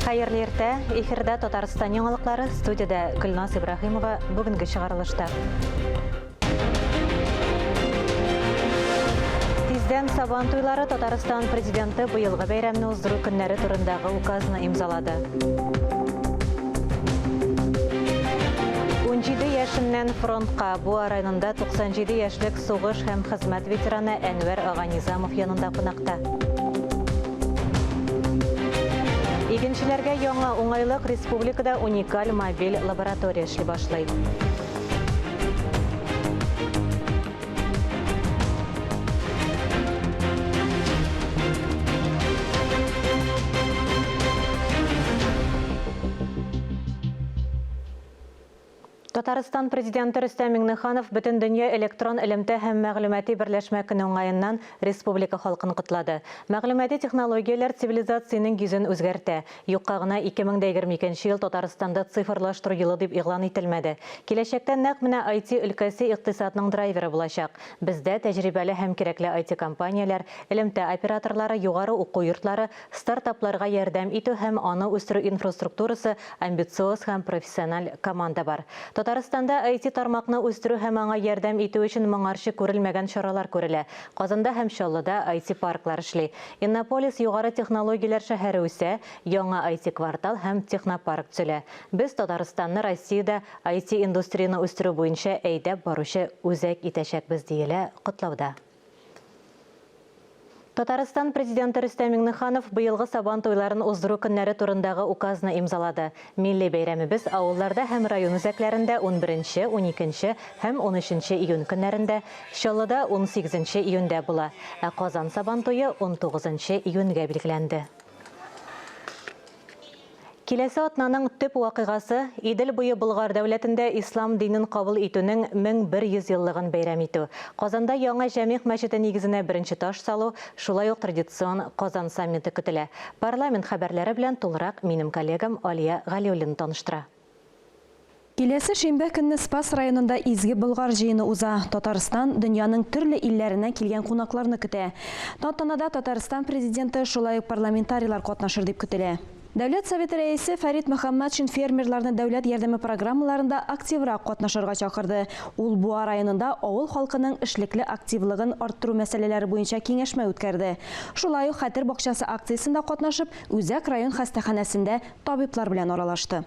Хәерле иртә! Эфирда Татарстан яңалыклары, студиядә Гөлназ Ибраһимова бүгенге чыгарылышта. Тиздән Сабан туйлары Татарстан президенты быелгы бәйрәмне уздыру көннәре турындагы указны имзалады. 17 яшеннән фронтка Буа районында 97 яшьлек сугыш һәм хезмәт ветераны Әнвәр ага Низамов янында кунакта. Игенчеләргә яңа уңайлык республикада уникаль мобиль лаборатория эшли башлый. Татарстан Президенты Рөстәм Миңнеханов Бөтендөнья электрон элемтә һәм мәгълүмати берләшмә көне уңаеннан республика халкын котлады. Мәгълүмати технологияләр цивилизациянең йөзен үзгәртә. Юкка гына 2022 нче ел Татарстанда цифрлаштыру елы дип игълан ителмәде. Киләчәктә нәкъ менә IT өлкәсе икътисадның драйверы булачак. Бездә тәҗрибәле һәм кирәкле IT-компанияләр, элемтә операторлары, югары уку йортлары, Стартапларга ярдәм итү һәм аны үстерү инфраструктурасы, амбициоз һәм профессиональ команда бар. Татарстанда IT-тармакны үстерү һәм аңа ярдәм итү өчен моңарчы күрелмәгән чаралар күрелә. Казанда һәм Чаллыда IT-парклар эшли. Иннополис югары технологияләр шәһәре үсә, яңа IT-квартал һәм технопарк төзелә. Без Татарстанны Россиядә IT-индустрияне үстерү буенча әйдәп баручы үзәк итәчәкбез, диелә котлауда. Татарстан Президенты Рөстәм Миңнеханов быелгы Сабан туйларын уздыру көннәре турындагы указны имзалады. Милли бәйрәмебез авылларда һәм район үзәкләрендә унберенче, уникенче һәм унөченче июнь көннәрендә, Чаллыда унсигезенче июньдә була. Ә Казан Сабан туе унтугызынчы июньгә билгеләнде. Киләсе атнаның төп вакыйгасы, Идел буе Болгар дәүләтендә ислам динен кабул итүнең 1100 еллыгын бәйрәм итү. Казанда яңа Җәмигъ мәчете нигезенә беренче таш салу, шулай ук традицион Казан саммиты көтелә. Парламент хәбәрләре белән тулырак минем коллегам Алия Галиуллина таныштыра. Киләсе шимбә көнне Спас районында Изге Болгар җыены уза. Татарстан дөньяның төрле илләреннән килгән кунакларны көтә. Тантанада Татарстан Президенты, шулай ук парламентарийлар катнашыр дип көтелә. Дәүләт Советы Рәисе Фәрит Мөхәммәтшин фермерларны дәүләт ярдәме программаларында активрак катнашырга чакырды. Ул Буа районында авыл халкының эшлекле активлыгын арттыру мәсьәләләре буенча киңәшмә үткәрде. Шулай ук Хәтер бакчасы акциясендә катнашып, үзәк район хастаханәсендә табиблар белән аралашты.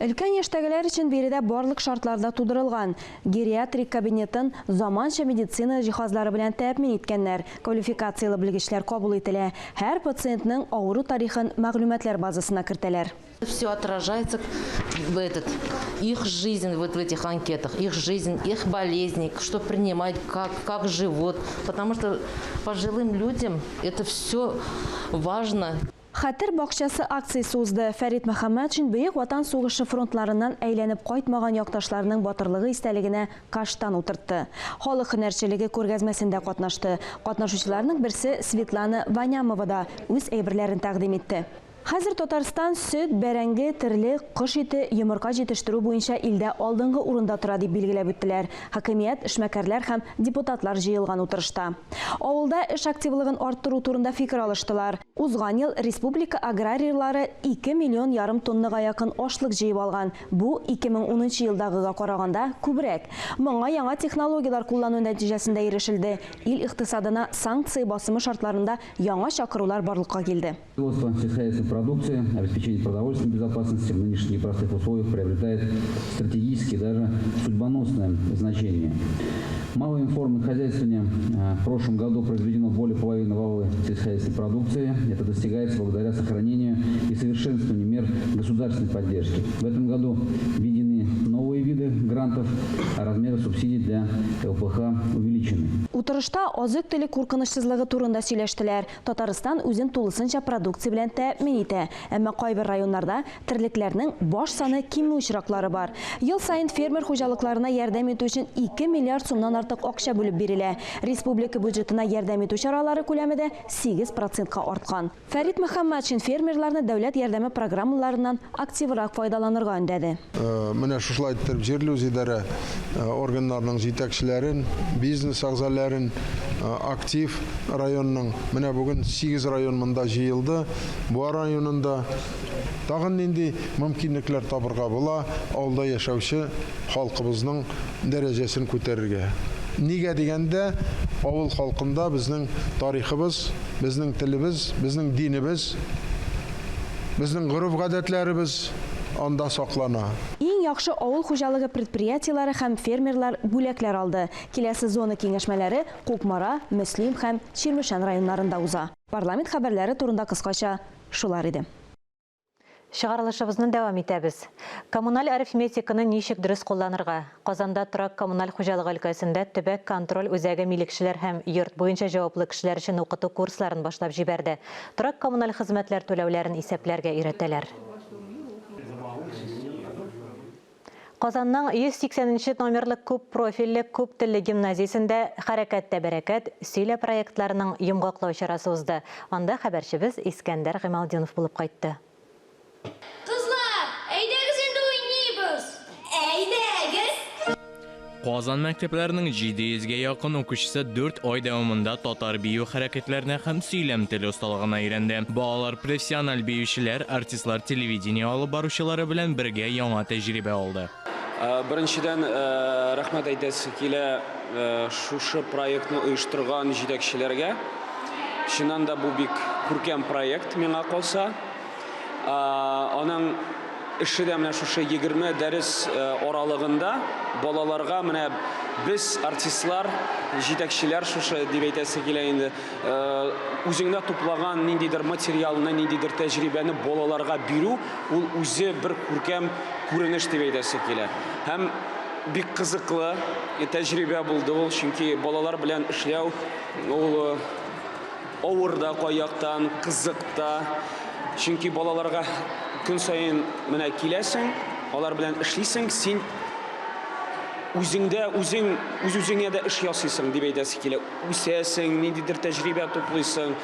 Өлкән яшьтәгеләр өчен биредә барлык шартлар да тудырылган. Гериатрик кабинетын заманча медицина җиһазлары белән тәэмин иткәннәр, квалификацияле белгечләр кабул ителә, һәр пациентның авыру тарихын мәгълүматлар базасына кертәләр. Все отражается в этот, их жизнь вот в этих анкетах, их жизнь, их болезни, что принимать, как, как живут, потому что пожилым людям это все важно. Хәтер бакчасы акциясе узды. Фәрит Мөхәммәтшин Бөек Ватан сугышы фронтларыннан әйләнеп кайтмаган якташларының батырлыгы истәлегенә каштан утыртты. Халык һөнәрчелеге күргәзмәсендә катнашты. Катнашучыларның берсе Светлана Ванямова да үз әйберләрен тәкъдим итте. Хәзер Татарстан сөт, бәрәңге, терлек, кош ите, йомырка җитештерү буенча илдә алдынгы урында тора, дип билгеләп үттеләр хакимият, эшмәкәрләр һәм депутатлар җыелган утырышта. Авылда эш активлыгын арттыру турында фикер алыштылар. Узган ел республика аграрийлары ике миллион ярым тоннага якын ашлык җыеп алган, бу 2010 нчы елдагыга караганда күбрәк. Моңа яңа технологияләр куллану нәтиҗәсендә ирешелде, ил икътисадына санкция басымы шартларында яңа чакырулар барлыкка килде. Производство сельскохозяйственной продукции, обеспечение продовольственной безопасности в нынешних непростых условиях приобретает стратегическое, даже судьбоносное значение. Малыми формами хозяйствования э, в прошлом году произведено более половины валовой сельскохозяйственной продукции. Это достигается благодаря сохранению и совершенствованию мер государственной поддержки. В этом году введены новые виды грантов, а размеры субсидий для ЛПХ увеличены. Утырышта азык-төлек куркынычсызлыгы турында сөйләштеләр. Татарстан үзен тулысынча продукция белән тәэмин итә. Әмма кайбер районнарда терлекләрнең баш саны кимү очраклары бар. Ел саен фермер хуҗалыкларына ярдәм итү өчен 2 миллиард сумнан артык акча бүлеп бирелә. Республика бюджетына ярдәм итү чаралары күләме дә 8 процентка арткан. Фәрит Мөхәммәтшин фермерларны дәүләт ярдәме программаларыннан активрак файдаланырга өндәде. Менә шушылай иттереп җирле үзидарә. үзидарә органнарының җитәкчеләрен, бизнес әгъзаларын, актив районның, менә бүген 8 район монда җыелды. Буа районында тагын нинди мөмкинлекләр табырга була авылда яшәүче халкыбызның дәрәҗәсен күтәрергә. Нигә дигәндә, авыл халкында безнең тарихыбыз, безнең телебез, безнең динебез, безнең гореф-гадәтләребез анда саклана. Иң яхшы авыл хуҗалыгы предприятиеләре һәм фермерлар бүләкләр алды. Киләсе зона киңәшмәләре Кукмара, Мөслим һәм Чирмешән районнарында уза. Парламент хәбәрләре турында кыскача шулар иде. Чыгарылышыбызны дәвам итәбез. Коммуналь арифметиканы ничек дөрес кулланырга? Казанда торак коммуналь хуҗалыгы өлкәсендә төбәк контроль үзәге милекчеләр һәм йорт буенча җаваплы кешеләр өчен укыту курсларын башлап җибәрде. Торак коммуналь хезмәтләр түләүләрен исәпләргә өйрәтәләр. Казанның 180 номерлы күп профильле күп телле гимназиясендә «Хәрәкәттә бәрәкәт» сөйлә проектларының йомгаклау чарасы узды. Анда хәбәрчебез Искәндәр Гыймалтдинов булып кайтты. Кызлар, әйдәгез инде уйныйбыз! Әйдәгез! Казан мәктәпләренең 700гә якын укучысы 4 ай дәвамында татар бию хәрәкәтләренә һәм сөйләм теле осталыгына өйрәнде. Балалар профессиональ биючеләр, артистлар, телевидение алып баручылары белән бергә яңа тәҗрибә алды. Беренчедән, рәхмәт әйтәсе килә шушы проектны оештырган җитәкчеләргә. Чыннан да бу бик күркәм проект миңа калса. Аның эше дә менә шушы 20 дәрес аралыгында балаларга менә без артистлар, җитәкчеләр шушы дип әйтәсе килә инде. Үзеңдә туплаган ниндидер материалны, ниндидер тәҗрибәне балаларга бирү, ул үзе бер күркәм күренеш дип әйтәсе килә. Һәм бик кызыклы тәҗрибә булды ул, чөнки балалар белән эшләү ул авыр да каяктан, кызык та. Чөнки балаларга көн саен менә киләсең, алар белән эшлисең, син үзеңдә үзең үз-үзеңә дә эш ясыйсың дип әйтәсе килә. Үсәсең, ниндидер тәҗрибә туплыйсың.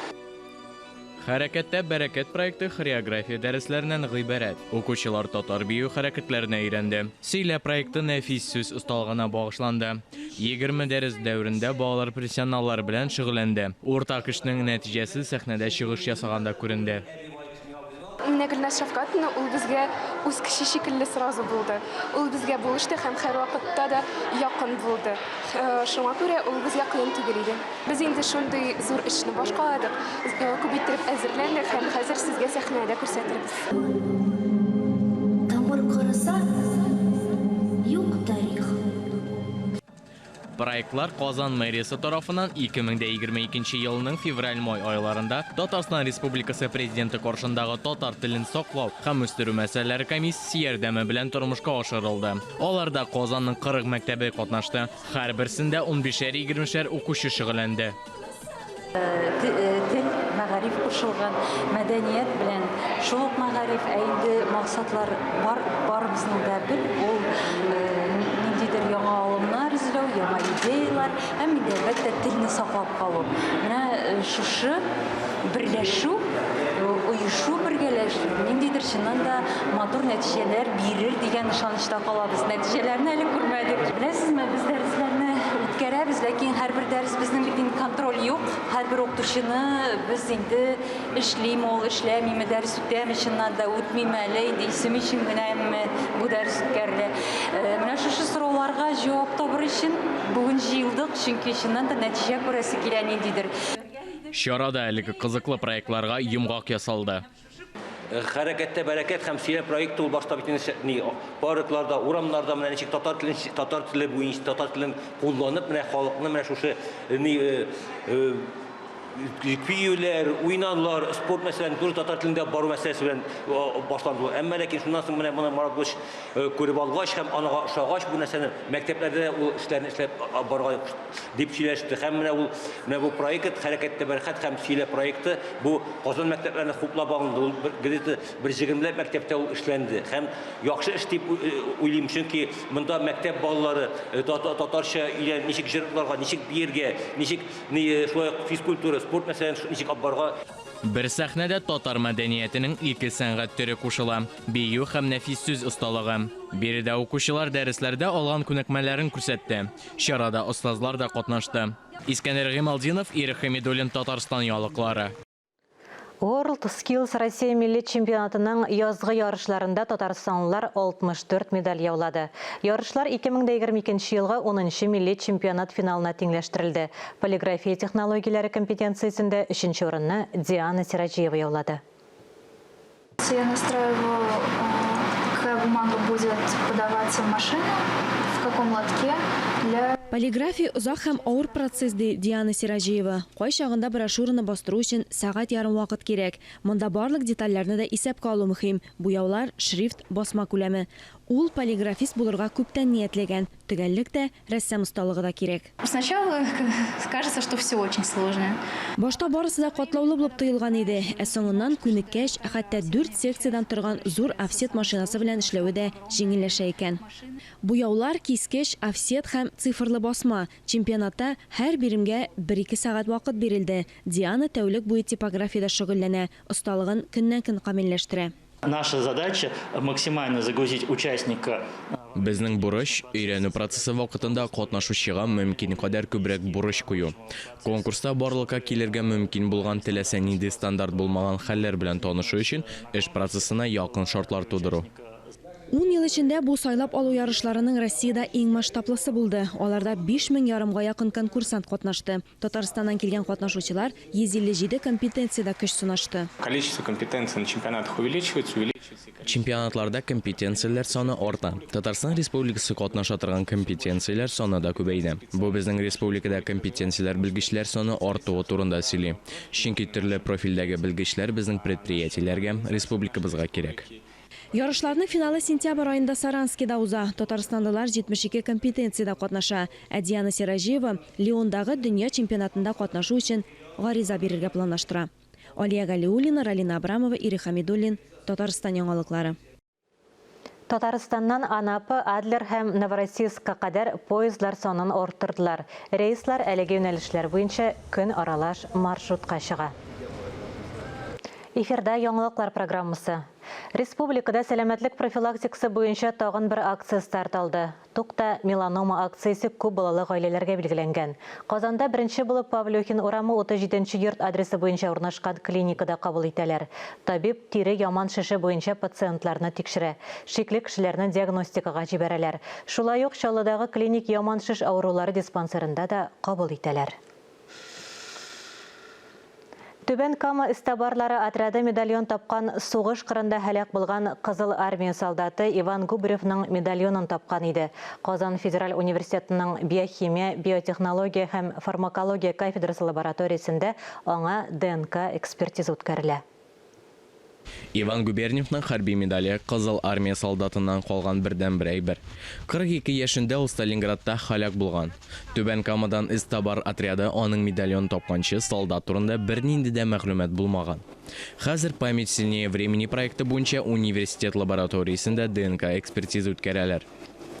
Хәрәкәттә бәрәкәт проекты хореография дәресләреннән гыйбарәт. Укучылар татар бию хәрәкәтләренә өйрәнде. Сөйлә проекты нәфис сүз осталыгына багышланды. 20 дәрес дәверендә балалар профессионаллар белән шөгыльләнде. Уртак эшнең нәтиҗәсе сәхнәдә чыгыш ясаганда күренде. Менә Гөлназ Шәфкатовна ул безгә үз кеше шикелле сразу булды. Ул безгә булышты һәм һәр вакытта да якын булды. Шуңа күрә ул безгә кыен түгел иде. Без инде шундый зур эшне башкаладык, күп иттереп әзерләндек һәм хәзер сезгә сәхнәдә күрсәтербез. Тамыр корыса, юк тарих. Проектлар Казан мэриясе тарафыннан 2022 елның февраль-май айларында Татарстан Республикасы Президенты каршындагы татар телен саклау һәм үстерү мәсьәләләре комиссиясе ярдәме белән тормышка ашырылды. Аларда Казанның 40 мәктәбе катнашты. Һәрберсендә 15-20 укучы шөгыльләнде. Тел, мәгариф кушылган, мәдәният белән шул ук мәгариф, ә инде максатлар бар, барыбызның да бер, ул ниндидер яңа алымнар эзләү, яңа идеялар һәм инде әлбәттә телне саклап калу. Менә шушы берләшү, оешу бергәләшү ниндидер чыннан да матур нәтиҗәләр бирер дигән ышанычта калабыз. Нәтиҗәләрне әле күрмәдек. Беләсезме, без дәресләрне үткәрәбез, ләкин һәрбер дәрес безнең бит инде контроль юк. Һәрбер укытучыны без инде эшлиме ул, эшләмиме, дәрес үтәме, чыннан да үтмиме әле, инде исем өчен генәме бу дәрес үткәрелә. Менә шушы сорауларга җавап табыр өчен бүген җыелдык, чөнки чыннан да нәтиҗә күрәсе килә ниндидер. Чарада әлеге кызыклы проектларга йомгак ясалды. Хәрәкәттә бәрәкәт һәм сөйләм проекты ул башта бит инде паркларда, урамнарда менә ничек татар телен, татар теле буенча татар телен кулланып менә халыкны менә шушы көйләр, уйнаулар, спорт мәсьәләләрен туры татар телендә бару мәсьәләсе белән башланды. Әмма ләкин шуннан соң менә моны Марат Булыш күреп алгач һәм анага ошагач бу нәрсәне мәктәпләрдә дә ул эшләрне эшләп барга дип сөйләште. Һәм менә ул, менә бу проект Хәрәкәттә бәрәкәт һәм сөйлә проекты бу Казан мәктәпләренә хуплап алынды. Ул где-то бер егермеләп мәктәптә ул эшләнде. Һәм яхшы эш дип уйлыйм, чөнки монда мәктәп балалары татарча өйрәнеп ничек җырларга, ничек биергә, ничек шулай ук физкультура, спорт мәсьәләләрен ничек алып барырга. Бер сәхнәдә татар мәдәниятенең ике сәнгать төре кушыла, бию һәм нәфис сүз осталыгы. Биредә укучылар дәресләрдә алган күнекмәләрен күрсәтте. Чарада остазлар да катнашты. Искәндәр Гыймалтдинов, Ирек Хәмидуллин, Татарстан яңалыклары. World Skills Россия милли чемпионатының язгы ярышларында татарстанлылар 64 медаль яулады. Ярышлар 2022 елгы унынчы милли чемпионат финалына тиңләштерелде. Полиграфия технологияләре компетенциясендә өченче урынны Диана Сираҗиева яулады. Я настраиваю, какая бумага будет подаваться в машину, в каком лотке для Полиграфия озак һәм авыр процесс, ди Диана Сираҗиева. Кайчагында брошюраны бастыру өчен сәгать ярым вакыт кирәк. Монда барлык детальләрне дә исәпкә алу мөһим, буяулар, шрифт, басма күләме. Ул полиграфист булырга күптән ниятләгән. Төгәллек тә, рәссам осталыгы да кирәк. Сначала кажется, что все очень сложно. Башта барысы да катлаулы булып тоелган иде, ә соңыннан күнеккәч, хәтта дүрт секциядән торган зур офсет машинасы белән эшләве дә җиңелләшә икән. Буяулар, кискеч, офсет һәм цифрлы басма. Чемпионатта һәр биремгә бер-ике сәгать вакыт бирелде. Диана тәүлек буе типографиядә шөгыльләнә, осталыгын көннән-көн камилләштерә. Наша задача максимально загрузить участника. Безнең бурыч, өйрәнү процессы вакытында катнашучыга мөмкин кадәр күбрәк бурыч кую. Конкурста барлыкка килергә мөмкин булган теләсә нинди стандарт булмаган хәлләр белән танышу өчен эш процессына якын шартлар тудыру. Ун ел эчендә бу сайлап алу ярышларының Россиядә иң масштаблысы булды. Аларда биш мең ярымга якын конкурсант катнашты. Татарстаннан килгән катнашучылар 157 компетенциядә көч сынашты. Количество компетенций на чемпионатах увеличивается, увеличивается. Чемпионатларда компетенцияләр саны арта. Татарстан Республикасы катнаша торган компетенцияләр саны да күбәйде. Бу безнең республикада компетенцияләр белгечләр саны артуы турында сөйли. Чөнки төрле профильдәге белгечләр безнең предприятиеләргә, республикабызга кирәк. Ярышларның финалы сентябрь аенда Саранскида уза. Татарстанлылар 72 компетенциядә катнаша. Ә Диана Сираҗиева Лиондагы дөнья чемпионатында катнашу өчен гариза бирергә планлаштыра. Алия Галиуллина, Ралина Абрамова, Ирек Хәмидуллин, Татарстан яңалыклары. Татарстаннан Анапа, Адлер һәм Новороссийскка кадәр поездлар санын арттырдылар. Рейслар әлеге юнәлешләр буенча көн аралаш маршрутка чыга. Эфирда яңалыклар программасы. Республикада сәламәтлек профилактикасы буенча тагын бер акция старт алды. Тукта меланома акциясе күп балалы гаиләләргә билгеләнгән. Казанда беренче булып Павлюхин урамы 37 нче йорт адресы буенча урнашкан клиникада кабул итәләр. Табиб тире яман шеше буенча пациентларны тикшерә. Шикле кешеләрне диагностикага җибәрәләр. Шулай ук Чаллыдагы клиник яман шеш авырулары диспансерында да кабул итәләр. Түбән Кама эзтабарлары отряды медальон тапкан сугыш кырында һәлак булган Кызыл Армия солдаты Иван Губаревның медальонын тапкан иде. Казан федераль университетының биохимия, биотехнология һәм фармакология кафедрасы лабораториясендә аңа ДНК экспертиза үткәрелә. Иван Губерниевның хәрби медале, Кызыл Армия солдатыннан калган бердәнбер әйбер. 42 яшендә ул Сталинградта һәлак булган. Түбән Камадан эзтабар отряды аның медальонын тапканчы солдат турында бернинди дә мәгълүмат булмаган. Хәзер Память сильнее времени проекты буенча университет лабораториясендә ДНК экспертиза үткәрәләр.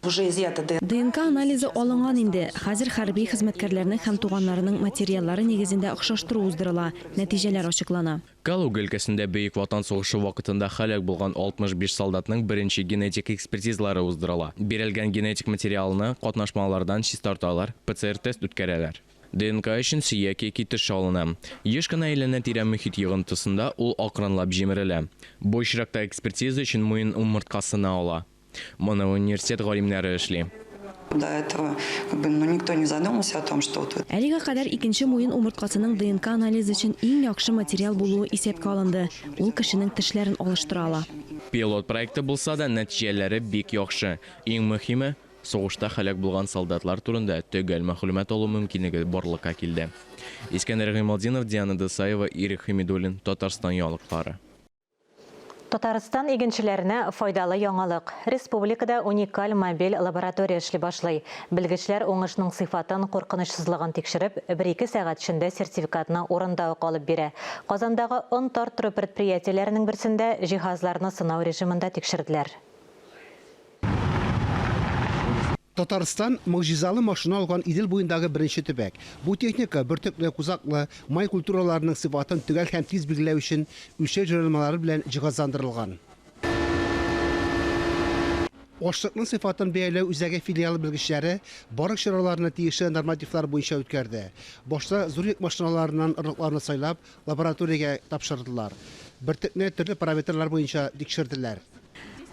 Уже изъято ДНК. ДНК анализы алынган инде. Хәзер хәрби хезмәткәрләрнең һәм туганнарының материаллары нигезендә охшаштыру уздырыла, нәтиҗәләр ачыклана. Калуга өлкәсендә Бөек Ватан сугышы вакытында һәлак булган 65 солдатның беренче генетик экспертизалары уздырыла. Бирелгән генетик материалны катнашмалардан чистарталар, ПЦР-тест үткәрәләр. ДНК өчен сөяк яки теш алына. Еш кына әйләнә-тирә мохит йогынтысында ул акрынлап җимерелә. Бу очракта экспертиза өчен муен умырткасына ала. Моны университет галимнәре эшли. До этого как бы, ну, никто не задумался о том, что вот Әлегә кадәр икенче муен умырткасының ДНК анализы өчен иң яхшы материал булуы исәпкә алынды. Ул кешенең тешләрен алыштыра ала. Пилот проекты булса да, нәтиҗәләре бик яхшы. Иң мөһиме, сугышта һәлак булган солдатлар турында төгәл мәгълүмат алу мөмкинлеге барлыкка килде. Искәндәр Гыймалтдинов, Диана Досаева, Ирек Хәмидуллин, Татарстан яңалыклары. Татарстан игенчеләренә файдалы яңалык. Республикада уникаль мобиль лаборатория эшли башлый. Белгечләр уңышның сыйфатын, куркынычсызлыгын тикшереп, бер-ике сәгать эчендә сертификатны урында ук алып бирә. Казандагы он тарттыру предприятиеләренең берсендә җиһазларны сынау режимында тикшерделәр. Татарстан могҗизалы машина алган Идел буендагы беренче төбәк. Бу техника бөртекле, кузаклы, май культураларының сыйфатын төгәл һәм тиз билгеләү өчен үлчәү җайланмалары белән җиһазландырылган. Ашлыкның сыйфатын бәяләү үзәге филиалы белгечләре барлык чараларны тиешле нормативлар буенча үткәрде. Башта зур йөк машиналарыннан орлыкларны сайлап, лабораториягә тапшырдылар. Бөртекне төрле параметрлар буенча тикшерделәр.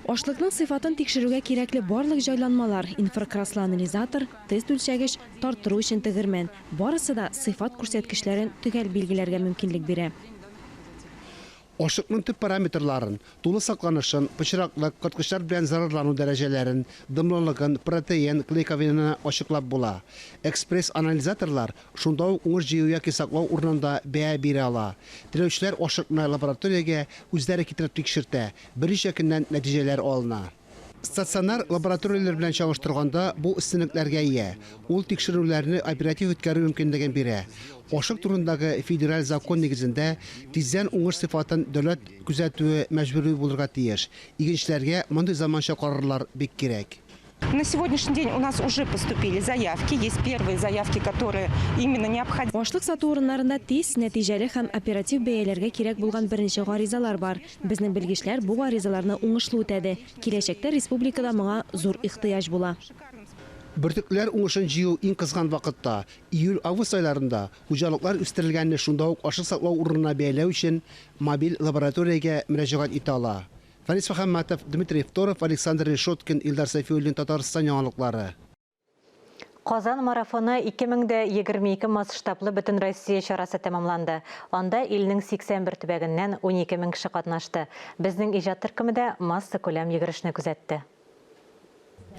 Ашлыкның сыйфатын тикшерүгә кирәкле барлык җайланмалар, инфракраслы анализатор, тест үлчәгеч, тарттыру өчен тегермән, барысы да сыйфат күрсәткечләрен төгәл билгеләргә мөмкинлек бирә. Ашлыкның төп параметрларын, тулы сакланышын, пычраклык, корткычлар белән зарарлану дәрәҗәләрен, дымлылыгын, протеин, клейковинаны ачыклап була. Экспресс-анализаторлар шунда ук уңыш җыю яки саклау урынында бәя бирә ала. Теләүчеләр ашлыкны лабораториягә үзләре китереп тикшертә, берничә көннән нәтиҗәләр алына. Стационар лабораторияләр белән чагыштырганда, бу өстенлекләргә ия. Ул тикшерүләрне оператив үткәрү мөмкинлеген бирә. Ашлык турындагы федераль закон нигезендә, тиздән уңыш сыйфатын дәүләт күзәтүе мәҗбүри булырга тиеш. Игенчеләргә мондый заманча карарлар бик кирәк. На сегодняшний день у нас уже поступили заявки. Есть первые заявки, которые именно необходимы. Ашлык сату урыннарында тиз, нәтиҗәле һәм оператив бәяләргә кирәк булган берничә гаризалар бар. Безнең белгечләр бу гаризаларны уңышлы үтәде. Киләчәктә республикада моңа зур ихтыяҗ була. Бөртеклеләр уңышын җыю иң кызган вакытта, июль-август айларында, хуҗалыклар үстерелгәнне шунда ук ашлык саклау урынына бәяләү өчен мобиль лабораториягә мөрәҗәгать итә ала. Фәнис Мөхәммәтов, Дмитрий Второв, Александр Решеткин, Илдар Сәйфиуллин, Татарстан яңалыклары. Казан марафоны 2022 масштаблы бөтенроссия чарасы тәмамланды. Анда илнең 81 төбәгеннән 12 мең кеше катнашты. Безнең иҗат төркеме дә массакүләм йөгерешне күзәтте.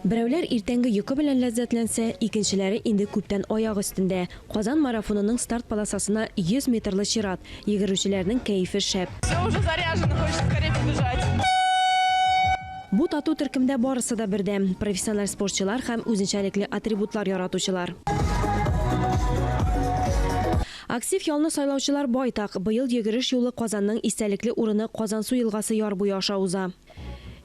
Берәүләр иртәнге йокы белән ләззәтләнсә, икенчеләре инде күптән аяк өстендә. Казан марафонының старт полосасына 100 метрлы чират. Йөгерүчеләрнең кәефе шәп. Все уже заряжено, хочется скорее побежать. Бу тату төркемдә барысы да бердәм, профессиональ спортчылар һәм үзенчәлекле атрибутлар яратучылар. Актив ялны сайлаучылар байтак. Быел йөгереш юлы Казанның истәлекле урыны Казансу елгасы яр буе аша уза.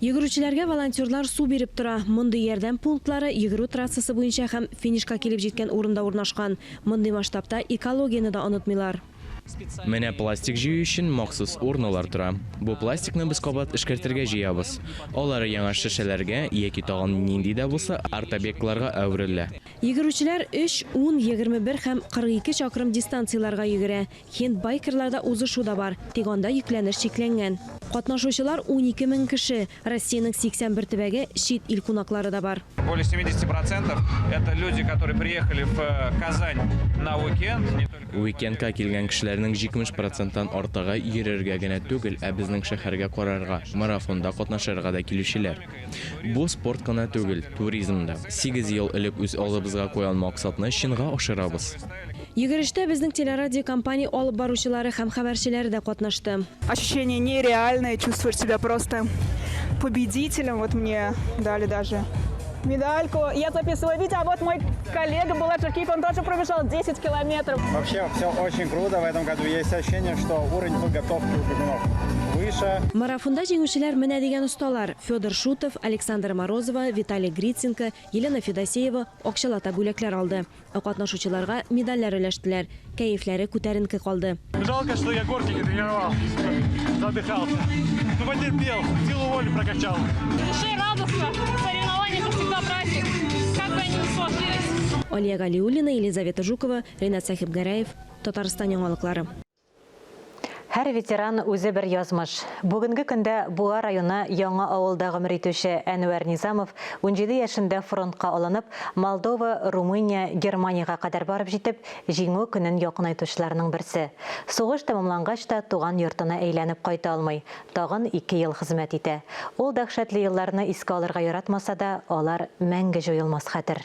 Йөгерүчеләргә волонтерлар су биреп тора. Мондый ярдәм пунктлары йөгерү трассасы буенча һәм финишка килеп җиткән урында урнашкан. Мондый масштабта экологияне дә онытмыйлар. Менә пластик җыю өчен махсус урналар тора. Бу пластикны без кабат эшкәртергә җыябыз. Алары яңа шешәләргә яки тагын нинди дә булса арт-объектларга әверелә. Йөгерүчеләр өч, ун, 21 һәм 42 чакрым дистанцияләргә йөгерә. Хендбайкерларда узышу да бар, тик анда йөкләнеш чикләнгән. Катнашучылар 12 мең кеше, Россиянең 81 төбәге, чит ил кунаклары да бар. Более 70 процентов это люди, которые приехали в э, Казань на уикенд. Не только... Уикендка килгән кешеләрнең 70 проценттан артыгы йөрергә генә түгел, ә безнең шәһәргә карарга, марафонда катнашырга да килүчеләр. Бу спорт кына түгел, туризм да. Сигез ел элек үз алдыбызга куйган максатны чынга ашырабыз. Йөгерештә безнең телерадиокомпания алып баручылары һәм хәбәрчеләре дә катнашты. Ощущение нереальное, чувствуешь себя просто победителем. Вот мне дали даже медальку. Я записываю видео, а вот мой коллега Булат Жакиев, он тоже пробежал 10 километров. Вообще все очень круто. В этом году есть ощущение, что уровень подготовки у бегунов выше. Марафонда җиңүчеләр менә дигән осталар, Федор Шутов, Александра Морозова, Виталий Гриценко, Елена Федосеева акчалата бүләкләр алды. Ә катнашучыларга медальләр өләштеләр. Кәефләре күтәренке калды. Жалко, что я горки не тренировал. Задыхался. Ну потерпел, силу воли прокачал. В душе радостно. Соревнования это всегда праздник. Как бы они ни сложились. Алия Галиуллина, Елизавета Жукова, Ринат Сәхибгәрәев, Татарстан яңалыклары. Һәр ветеран үзе бер язмыш. Бүгенге көндә Буа районы Яңа авылда гомер итүче Әнвәр Низамов 17 яшендә фронтка алынып, Молдова, Румыния, Германиягә кадәр барып җитеп, Җиңү көнен якынайтучыларның берсе. Сугыш тәмамлангач та туган йортына әйләнеп кайта алмый, тагын ике ел хезмәт итә. Ул дәһшәтле елларны искә алырга яратмаса да, алар мәңге җуелмас хәтер.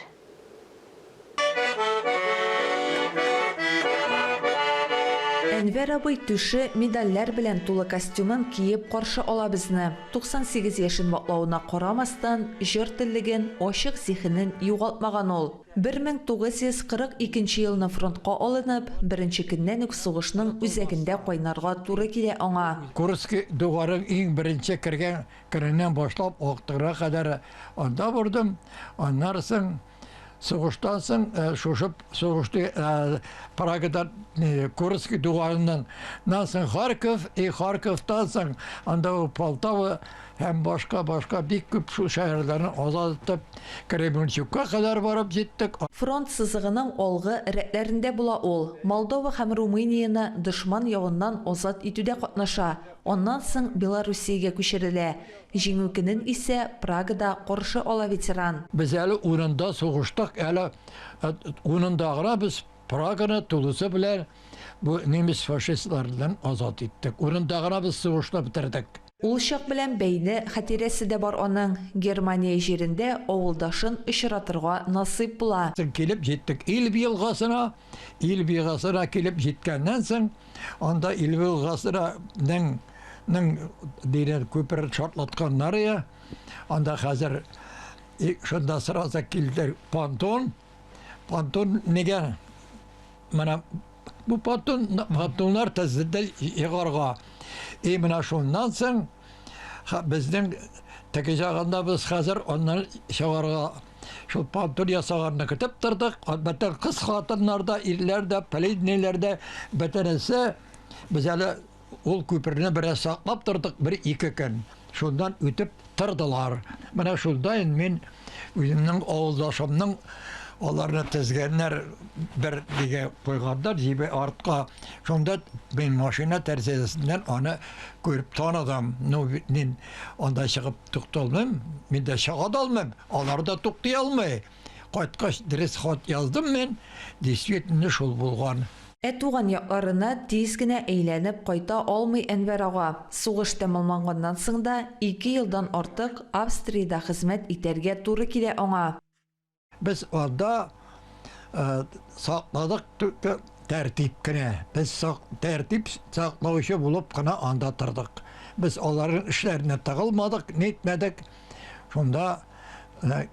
Әнвәр абый түше медальләр белән тулы костюмын киеп каршы ала безне. 98 яшен ваклавына карамастан, җыр теллеген, ачык зиһенен югалтмаган ул. 1942 елны фронтка алынып, беренче көннән үк сугышның үзәгендә кайнарга туры килә аңа. Курский дугарың иң беренче кергән көненнән башлап актыгына кадәр анда бурдым. Аннары соң сугыштан соң шушы сугышты Прагадан Курский дугарыннан соң Харьков и Харьковтан соң анда Полтава һәм башка-башка бик күп шул шәһәрләрне азат итеп, Кременчугка кадәр барып җиттек. Фронт сызыгының алгы рәтләрендә була ул. Молдова һәм Румынияне дошман явыннан азат итүдә катнаша, аннан соң Белоруссиягә күчерелә. Җиңү көнен исә Прагада каршы ала ветеран. Без әле унында сугыштык, әле унында гына без Праганы тулысы белән бу немец фашистларыннан азат иттек. Урында гына без сугышны бетердек. Ул чак белән бәйле хатирәсе дә бар аның. Германия җирендә авылдашын очратырга насыйп була. Килеп җиттек Эльба елгасына. Эльба елгасына килеп җиткәннән соң, анда Эльба елгасына нең нең дигән күпер шартлатканнар я. Анда хәзер шунда сразу килде понтон. Понтон нигә? Менә бу понтон, понтоннар тезелде егарга. И менә шуннан соң безнең теге җагында без хәзер аннан чыгарга шул понтон ясаганны көтеп тордык. Бөтен кыз хатыннар да, ирләр дә, пленныйлар да, бөтенесе без әле Ул күперне бераз саклап тордык, бер-ике көн. Шуннан үтеп тордылар. Менә шунда инде мин үземнең авылдашымның аларны тезгәннәр бер нигә куйганнар, җибе артка. Шунда мин машина тәрәзәсеннән аны күреп таныдым. Ну, мин анда чыгып тукталмыйм, мин дә чыга да алмыйм, алар да туктый алмый. Кайткач дөрес хат яздым мин, действительно шул булган. Ә туган якларына тиз генә әйләнеп кайта алмый Әнвәр ага. Сугыш тәмамланганнан соң да ике елдан артык Австриядә хезмәт итәргә туры килә аңа. Без анда сакладык тәртип кенә. Без тәртип саклаучы булып кына анда тордык. Без аларның эшләренә тыгылмадык, нитмәдек. Шунда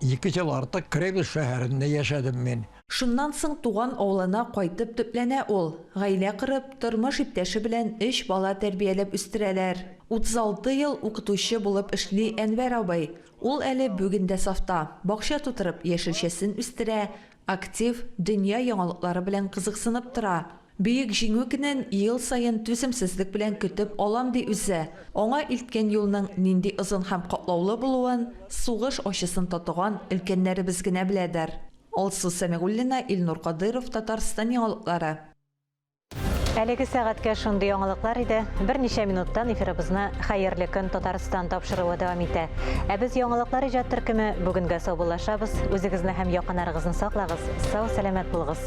ике ел артык Кревис шәһәрендә яшәдем мин. Шуннан соң туган авылына кайтып төпләнә ул. Гаилә корып, тормыш иптәше белән өч бала тәрбияләп үстерәләр. 36 ел укытучы булып эшли Әнвәр абый. Ул әле бүген дә сафта. Бакча тутырып яшелчәсен үстерә, актив, дөнья яңалыклары белән кызыксынып тора. Бөек Җиңү көнен ел саен түземсезлек белән көтеп алам, ди үзе. Аңа илткән юлның нинди озын һәм катлаулы булуын сугыш ачысын татыган өлкәннәребез генә беләдер. Алсу Сәмигуллина, Илнур Кадыйров, Татарстан яңалыклары. Әлеге сәгатькә шундый яңалыклар иде. Берничә минуттан эфирыбызны Хәерле көн, Татарстан тапшыруы дәвам итә. Ә без яңалыклар иҗат төркеме бүгенгә саубуллашабыз. Үзегезне һәм якыннарыгызны саклагыз, сау-сәламәт булыгыз.